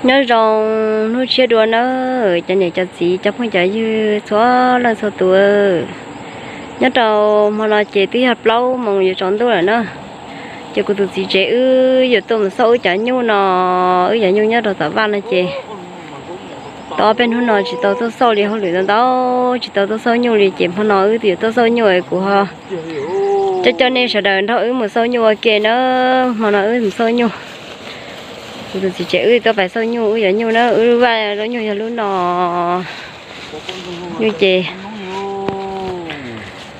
Nyob zoo hnub tshiab dua nawb cov niam cov txiv cov phooj cov ywg txhua leej txhua tus. Nyob rau hmo no ces twb yog plaub moos yuav tsaus ntuj lawm na. Ces kuv tus txiv tsev wb yuav tuaj mus xauj wb cov nyuj no, wb cov nyuj nyob rau tom vaj no ces tau ob peb hnub no tsis tau tuaj xauj li, hauj lwm ntau ntau tsis tau tuaj xauj nyuj li ces hmo no wb yuav tuaj xauj nyuj es kuv ho coj coj nej sawv daws nrog wb mus xauj nyuj ua ke na. Hmo no wb mus xauj nyuj, kuv tus txiv tsev wb tuaj pais xauj nyuj, wb cov nyuj na, wb lub vaj zaub nyuj yog lub no. Nyuj ces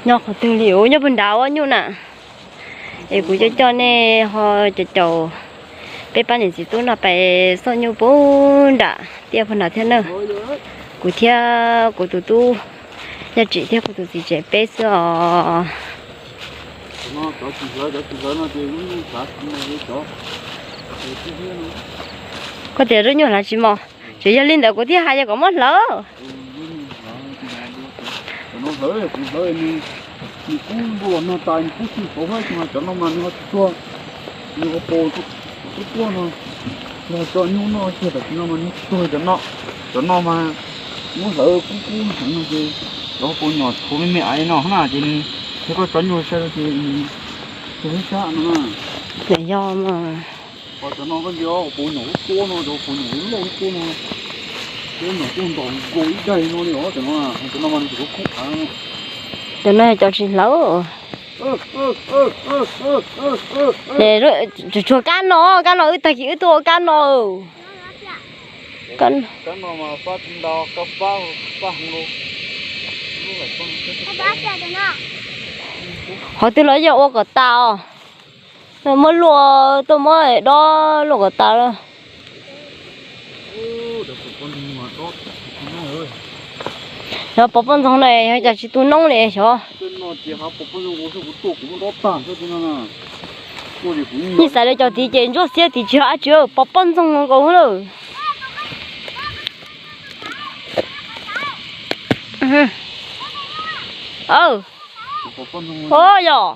nyob qhov twg li, ua nyob puag nrad ua nyuj na. Es kuv coj coj nej ho caum caum peb pab niam txiv tub no pais xauj nyuj puag nram tiaj puag nrad thiab na. Kuv thiab kuv tus tub Yaj Tsim thiab kuv tus txiv tsev peb xwb os. Koj tias zaub nyuj hlawv tsis mos, tseem yog li ntawd kuv thiaj hais yog kom muab hlawv. Cov no hlawv, kuv hlawv nws, nws kub npua los nag tas nws kub tsis tau hab, cov no mas nws ho tsis tuag, nws ho paus tuaj tuaj no, yog cov nyuj noj kiag tam sim no mas nws tsis tuag cov no. Cov no mas muab hlawv kub kub heev no ces cov ho paus nyom tshuav me me aiv no na ces nws, thiab koj tso nyuj sai rau ces nws tuag ib sab no na. Yog mas. Ho cov no koj ntsia, ho paus nyom ub tuab no, cov paus nyom ub loj ub tuab no, tuab nyom tuaj ntom nkaus ib daig no li os, cov no, cov no mas nws tseem kub kub heev. Cov no yog cov tsis hlawv. Tsuas tshuav kab no, kab no wb tag kis wb tuaj ua kab no. Kab no mas fab tsis ntau, kab fab, fab heev. Qhov twg los yog ua kom tas os. Muab luaj tuaj muab dob luaj kom tas lawm. Yog pov poj ntxoog na yog cas tsis tu noob li xyov. Yeej xaiv li cov tid ces ntsuab xiab tid tsis yog dab tsi, pov poj ntxoog nkaus lawm. Aw, o yog.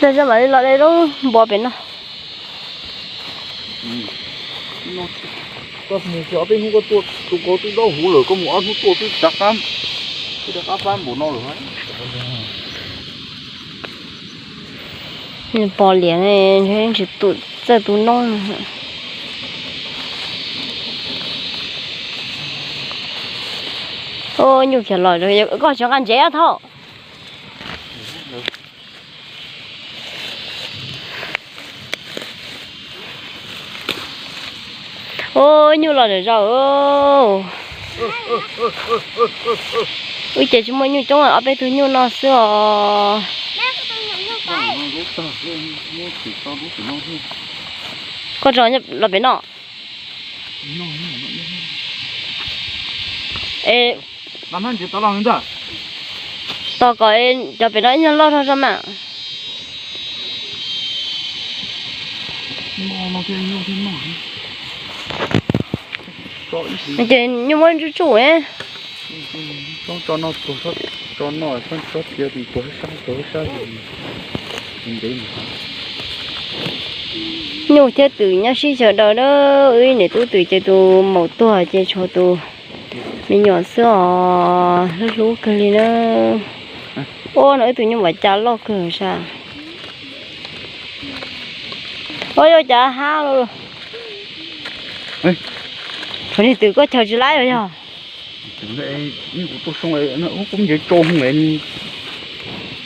Pliag zog mam li los de lub npua pem no. Koj mus xyov tej hnub koj tuaj tus ko twb dob huv lawm, koj mus ob hnub tuaj twb rov qab, twb rov qab fab npaum no lawm. Pos liam tsis tu, txawj tu noob. Nyuj khiav los, koj tsis nqa ntsev thauj. Ua nyuj los zom zaws. Wb ces tsis muaj nyuj coob, ob peb tug nyuj no xwb os. Koj tso los pem no. Es tos kom cov pem no ib nyuag loj zog zog mas. Ces nyuj muab tsuj tsuj. Nyuj thiab twm nyob sib xyaw daws na, wb niam tub twm ces tus maum tuag ces tshuav tus me nyuam xwb os, hlub hlub kawg li na. Ua no wb tus nyuj vam cas loj kawg sas. Ua yog cas hab, tshuav niag twm koj chaw tsis laib los yog. Kuv nce tso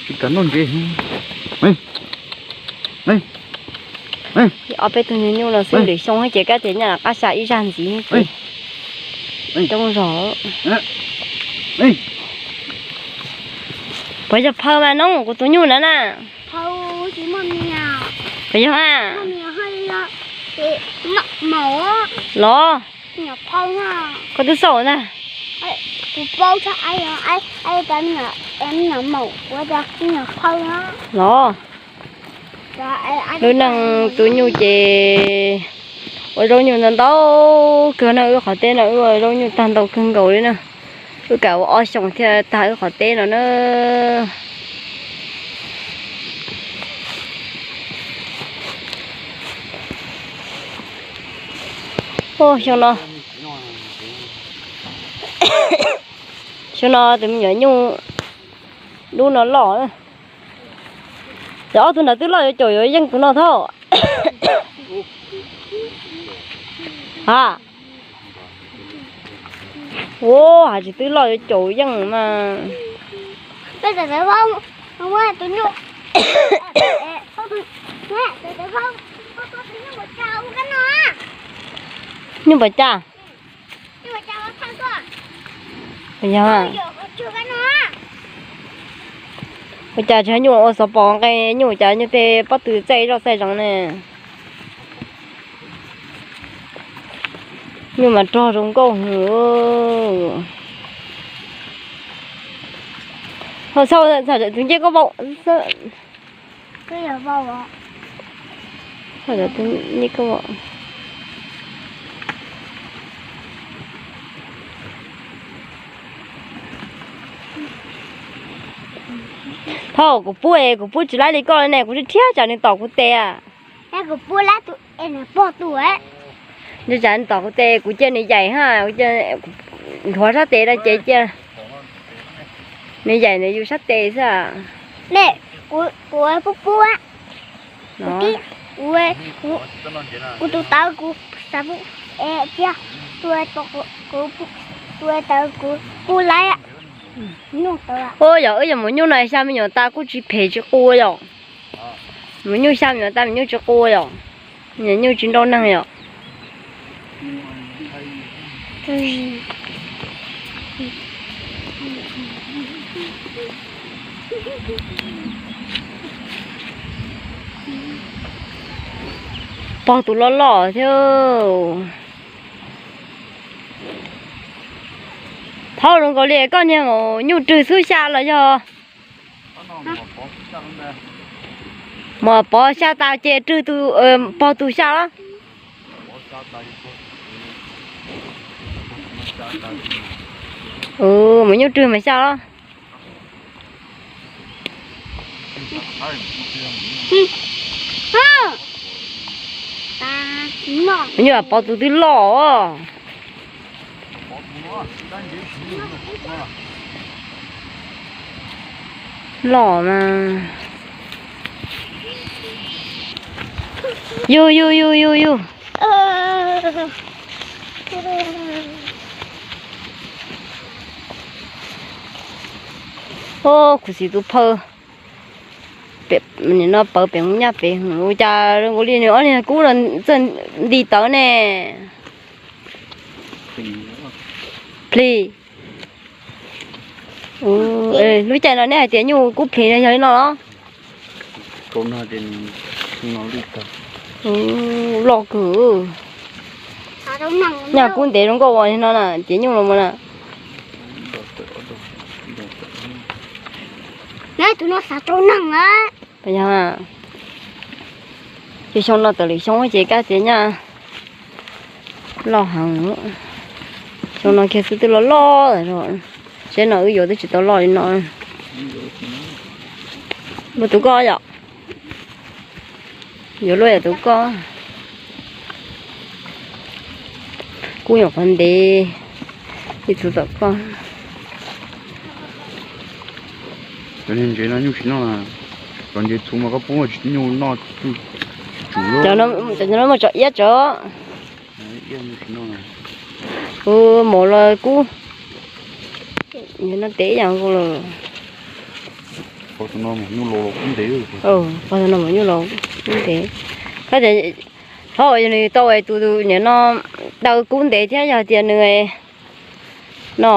tsis kam noj ntsev. Ob peb tug nyuj nyuj no xwb, lwm xyoo ces kab tias nyaj qab xya ib zaj ntxiv ces coob zog. Puas yog phaw mas noob kuv tus nyuj na na? Puas yog a? Los koj twb xauj na. Los lub neej tu nyuj ces ua zaub nyuj ntau ntau kawg na, wb qhov teb no wb ua zaub nyuj tag ntau kawg nkaus li na. Wb kam ua ob xyoos thiaj tag wb qhov teb no na. Xyoo no, xyoo no tus me nyuam nyuj dub no loj. Ces ob tug nrad twb loj yuav caum yuav yeej tus no thiab. Ha, ua hais tsis twb loj yuav caum yeej mas. Nyuj pas cas? Yog, ua cas tsis nyuj ua xov pos nqe, nyuj cas nyuj tej pob tw txaij zoj txaij zoov ne. Nyuj mas rog zoo nkauj hwv. Ho txhob txhob tus ncej koj vau. Thaum kuv pub, kuv pub tsis laib li koj ne, kuv thiab tsam nws tom kuv tes. Nws tsam nws tom kuv tes, kuv cia nws yaim ha, nthuav sab tes rau ces cia nws yaim nws yus sab tes xwb. Kuv pub pub, kuv tus tawv kuv xav pub, cia, tus tawv kuv pub laib. Ua yog wb yog mus nyuj no xya me nyuam tas kuj tsis phem tsis qua yom. Mus nyuj xya me nyuam tas mus nyuj tsis qua yom. Nyuam nyuj tsis nrau neeg yom. Pog tus loj loj thiab. Thaub zoo nkaus li koj niag mus nyuj rwg xub xya los yog? Mas pov xya tas ces rwg tus, pog tus xya los? Mus nyuj rwg mas xya los? Nyuj pov tus twb loj os. Loj mas. Yug yug yug yug yug. Khuv xim tus phawj. Nim no pawv pem nyaj pem ua cas zoo nkaus li nws ob niag kub no txawj nti tawv ne. Plis. Lub caij no nej hais tias nyuj kub plis no yog li no los? Loj kawg. Nyaj kub ntev zoo nkauj ua li no na, tias nyuj los mas na. Ces xyoo no tawm lwm xyoo ces kab tias nyaj loj heev. Xyoo no kiag xwb twb loj loj. Seb no wb yuav twb tsis tau loj li no. Muaj tus koj yom? Yuav luaj yam tus koj. Kub nyuam qhuav ntev ib txwv tom koj. Cov niag ntsev no nyuj tsis noj na, cov ntsev txhuv mas koj pub tsis nyuj noj tsis tsum. Cov no muaj tsom iab tso. Ua mov los kub, no tev ib yam nkaus lawm. Pog no mas nyuj los kub ntev. Kab tias, thaum yog nws tau tus niam no taw kub ntev thiab yog tias nws no,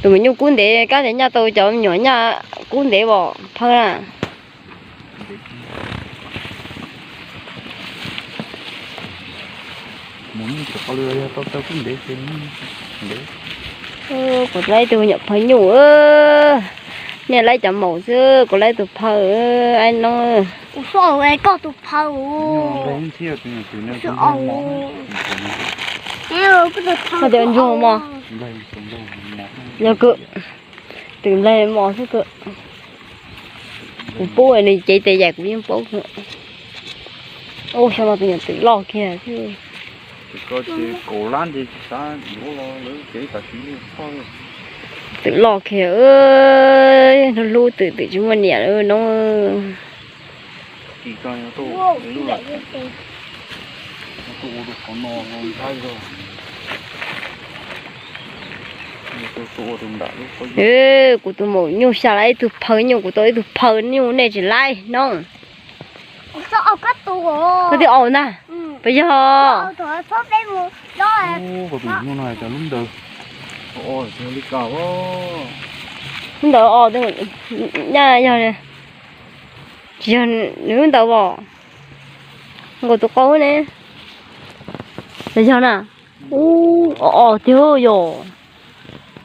tus me nyuj kub ntev kab tias nyaj tau cov me nyuam nyaj kub ntev os phawj na. Kuv laib tus nyuam phawj nyuj, nej laib cov maum xwb, kuv laib tus phawj, ai no. Koj tus phawj. Koj tias ntsuag mos. Yog kawg, twm nplaig mos xwb kawg. Kuv pub nws cev tes yaim kuv yeej paub kawg. Ub, xyoo no tus nyuam twm loj kiag. Twm loj kiag, hnub hlub twm twm tsis muaj niam lawm no. Kuv tus maum nyuj xya lab ib tug phaw nyuj, kuv tau ib tug phaw nyuj nej tsis laib no. Koj twb aus ntag. Puas yog? Lub ntawd os, nyaj yog tsis yog nws lub ntawd os. Nkaus tus qau ne. Los yog na. Ub, os os tiag yog.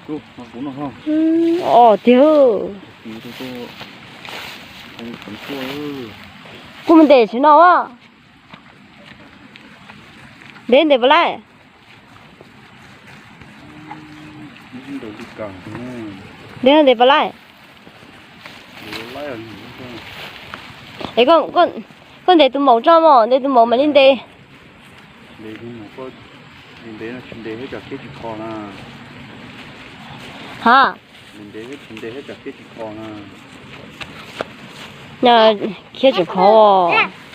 Os os tiag. Kuj mus ntes tsis no a. Ntes ntes puas laib? Ntes ntes puas laib? Es koj ntes tus maum tso mos, ntes tus maum mam li ntes. Ha, khiav tsis khov.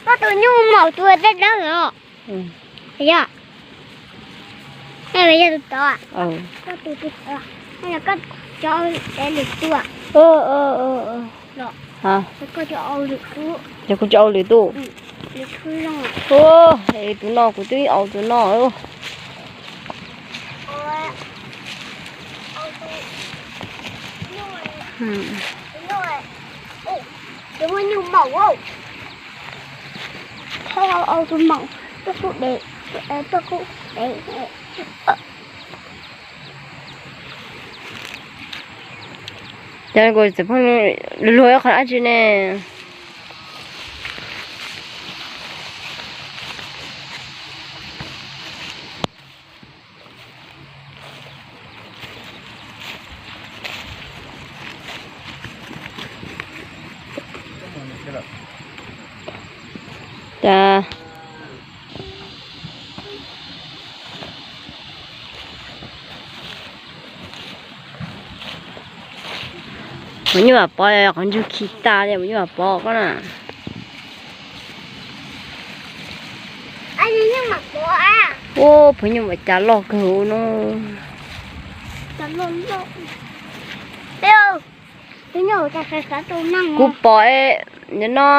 Koj tus nyuj maum tus dawb dawb os. Yog, yog tus tod, koj tus tus tod, koj cov lwm tus. Yog kuv tsis au lwm tus. Tus no kuv twb au tus no. Tus muaj nyuj maum, au tus maum, tuaj kuj dev, tuaj kuj dev. Cov kuv txiv phooj luag ib qho dab tsi ne? Cas Maum Nyuj Vam Pov qhov ntswg khi tas li, Maum Nyuj Vam Pov koj na. Ub, phooj ywg, mas cas loj kawg no. Kuv pom no,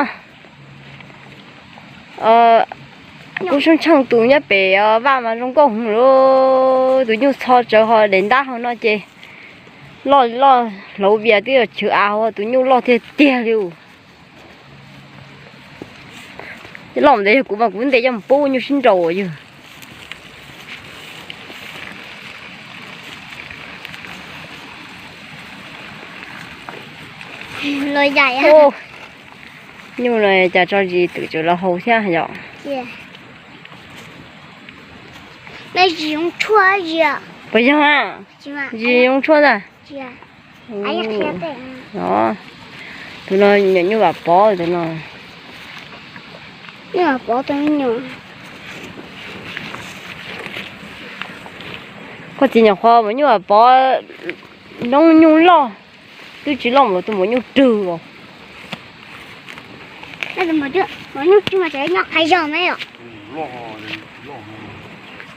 kuv sub tsheej tus nyob pem vaj mas zoo nkauj heev li. Tus nyuj txho tsawv ho daim ntab hauv no ces loj loj hlauv vias twb yog chwv av hauv, tus nyuj loj tiag tiag li. Loj ntev yog kuv mas kuv ntes coj mus pub nyuj sib nraus yog. Nyuj no cas tso zis twm tseem los haus thiab yom. Puas yog? Zis zoo tshuaj ntag. Tus no nyuam Nyuj Vam Pov tus no. Koj txiv nyuam qhuav Maum Nyuj Vam Pov noob nyuj loj, twb tsis loj npaum tus maum nyuj rwg os.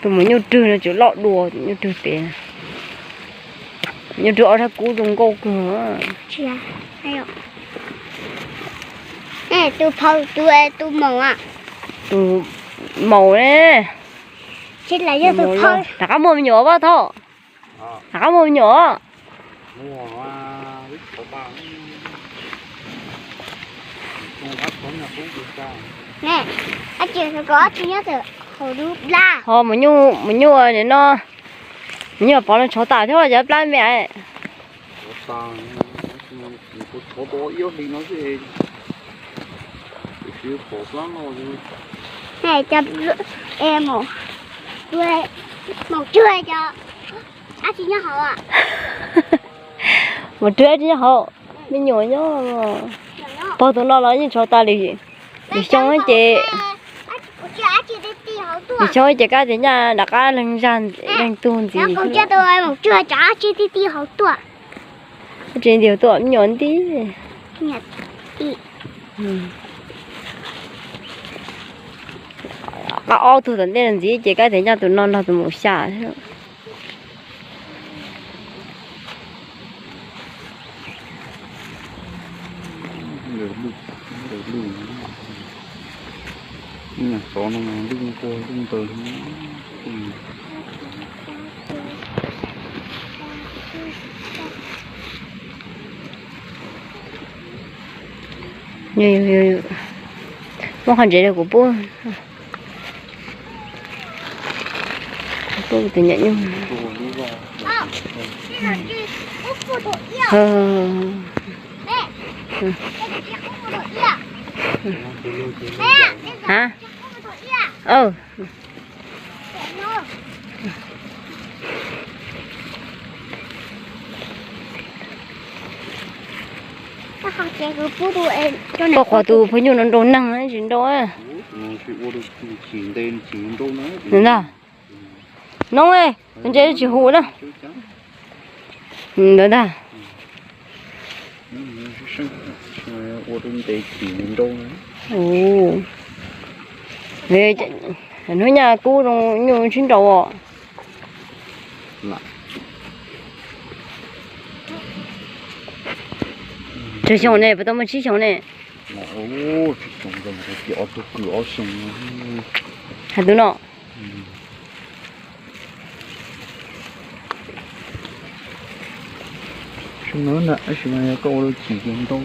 Tus maum nyuj rwg no tseem loj dua tus nyuj rwg pem. Nyuj rwg ob sab kub zoo nkauj kawg. Tus phau, tus, tus maum, tus maum ne. Rov qab muaj me nyuam vaj thoj. Rov qab muaj me nyuam. Ho maum nyuj, maum nyuj no, maum nyuj Pov no tshov tas thiab cov plab me. Maum cuag cov Mus rwg dab tsi nyob hauv? Me nyuam nyob. Pog tus no los yeej tsov tas li. Lwm xyoo ces, lwm xyoo ces kab tias nyaj nram qab leeg zag leeg tug ntxiv. Tsis nti tuaj me nyuam nti. Qab ob tug tom ntej ntxiv ces kab tias nyaj tus no nrog tus mus xya. Xov no lwj nqua lwj ntaws. Muab qhov ntsev rau kuv pub. Pub tus nyuam nyuj. Ha? Koj qhov tus phooj ywg no nrau neeg tsis nrau. Ntag. No, tus ntses tsis hu na. Ntawd ntag. Hnub nyoog kub zoo nyuj sib nraus os. Tsawg xyoo ne? Puas tau muaj tsib xyoos ne? Hais tus no. Koj ua lub chim ntau,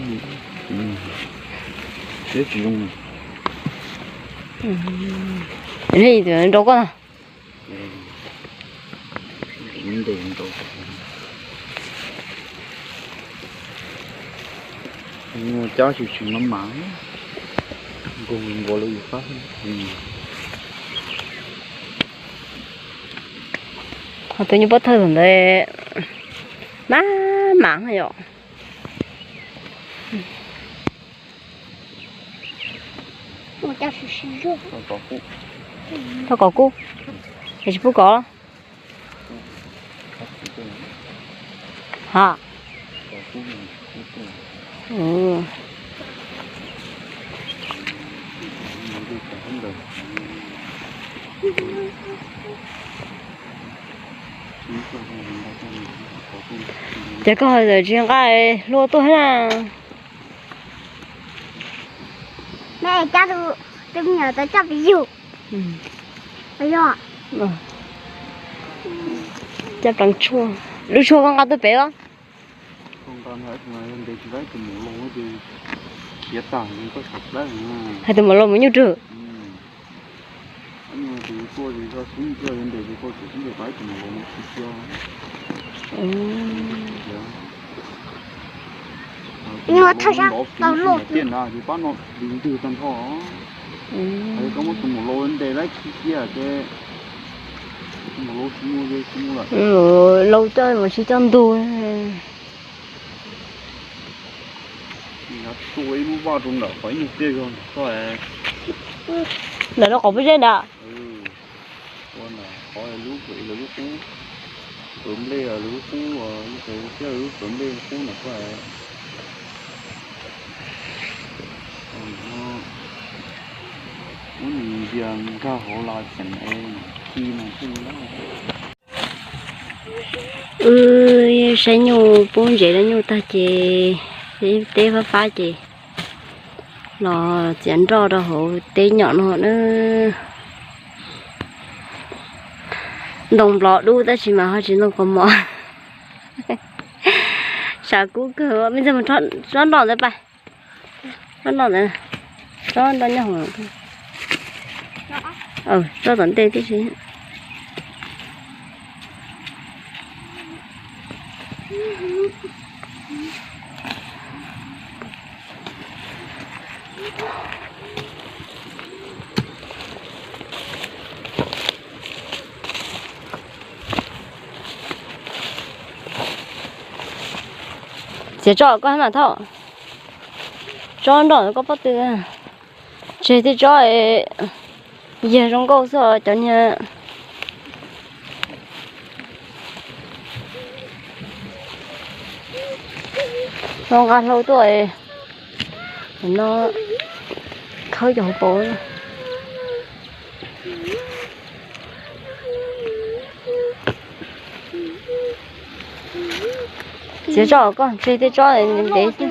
tsis zoo. Nrau koj no. Cab tsis tsis mam mam nkaus nkaus lawv yus qab. Ho tus nyuj pob thawj ntawd mas mas yom. Thauj kom kub, es tsis pub kom. Ha. Ces koj tsis nqa hlua tuaj thiab na. Me cab tus, tus me nyuam tau coj pes yug. Cab pleev tshuaj, lub tshuaj koj nqa tuaj pem los? Hais tus maum laus mus nyuj rwg. Muab thawj sab tau luaj. Tiaj na ces pab no li ntwg tag nrho. Koj muab tus maum laus ntes laib khi cia ces tus maum laus tsis mus ces tsis mus lawm. Laus coj mus tsis coj ntug. Tua ib lub vaj rau nram qhov ib nyuag tiaj zog koj. Ntawm no qhov pub zeb nrad. Ua nram qhov lub, lawv lub qub, pawv nplej, lawv lub qub, lub qub, lub qub nram koj. Muab nws ntsia nkag hauv las ceev es khi no xwb. Wb saib nyuj pub ntsev rau nyuj tag ces teb fab fab ces los txiav nroj rau hauv teb nyom no na. Ntoo nplov dub tab sis mas ho tsis ntoo kaus mom. Sav kub kawg, me ntxawg mus tsob nroj ntawd pab. Tsob nroj ntawd, tsob nroj nyob hauv. Tsob tom ntej tib si. Tias tsob koj hab mas Thoj, tsob nroj koj pob tw, tseg tej tsob yag zoo nkauj xwb cov niag no nqa hlau tuaj no khawb cov hauv paus. Txiav tsob koj, tseg tej tsob ntev xwb.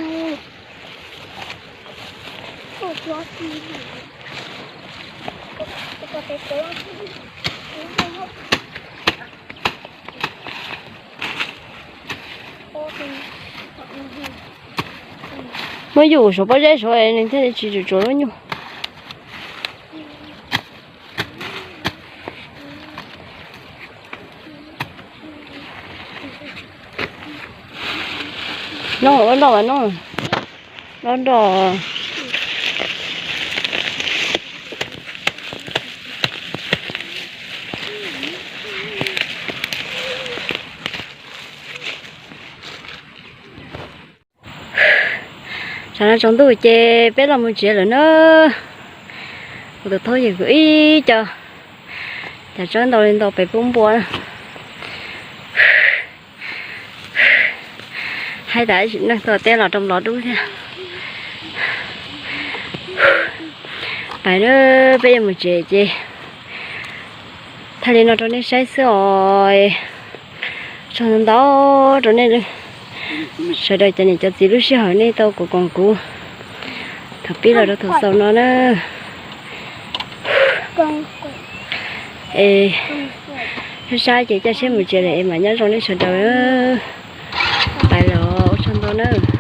Muab yus saum pob zeb saud nws thiaj li tsis tsuam tsuav lub nyuj. Noj ua noj mas noj, noj nroj. Tsam no tsaus ntuj ces peb los mus tsev lawm na. Kuv tus thaub yawg kuv ib co, cas tsawb ntau li ntau pem pub npua. Hais tas neeg tuaj teb los rau nplov dub thiab. Pais na, peb yuav mus tsev ces thaij li no rau nej saib xwb os. Tsaug ntau ntau rau nej sawv daws cov niam cov txiv lub sij hawm nej tau koom kuv thaum pib los rau thaum xaus no na. Es sab sab ces coj siab mus tsev lawm es mam nyob zoo nej sawv daws. Pais los ua tsaug ntau na.